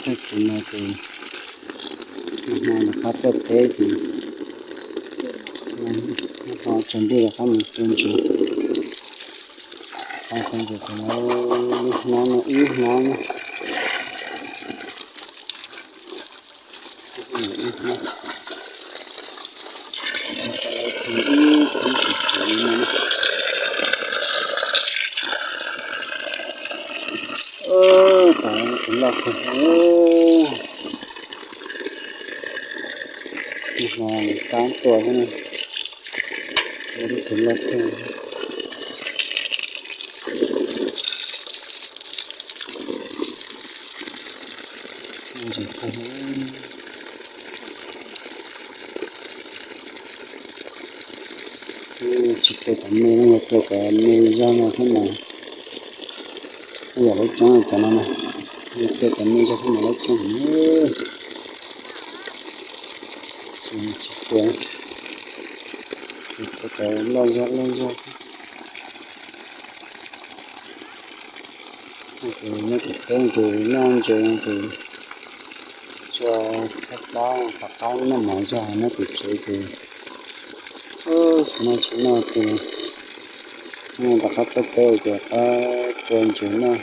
Tag kis no ces nag hmo rov qab tuaj teb ces nag hmo tsaus ntuj rov qab mus tua ntses. Tua ntses ces lub hnab no ib hnab na. Tab tom loj kawg. Nag hmo kab tua thiab na. Lub tus loj kawg. Tsis tua kom me no, yog tua kom me zog no thiab mas yog lawv coob cov no na. Yog tua kom me zog thiab mas lawv coob heev. Tsis tua, tua kom loj zog loj zog. Ces nyob tim teb ces noj ntses ces tsuas txhawb plab tom qab noj mov zog, nyob tim tsev ces tsis noj tsis noj ces noj tom qab tuaj teb ces rov qab tua ntses noj.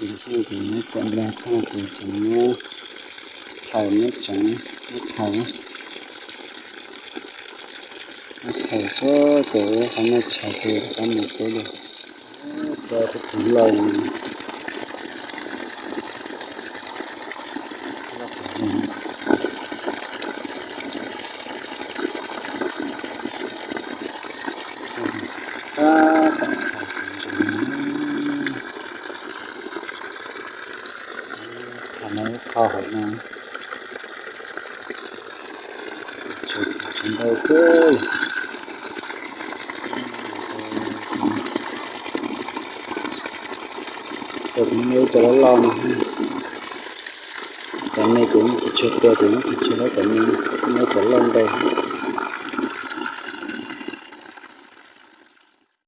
Ces xyov ces muab cov nplas thauj ces tseem muab thaws, muab tseev, muab thaws, muab thaws tsuag ces qhov no tshais ces rov qab mus teb dua. Tua tus loj. Thaum no kho hauv no, tsis ntau kawg. Tua kuv me cov loj loj no, cov me ces yeej tsis tshua tua ces yeej tsis tshua laib cov me, laib cov loj ntau.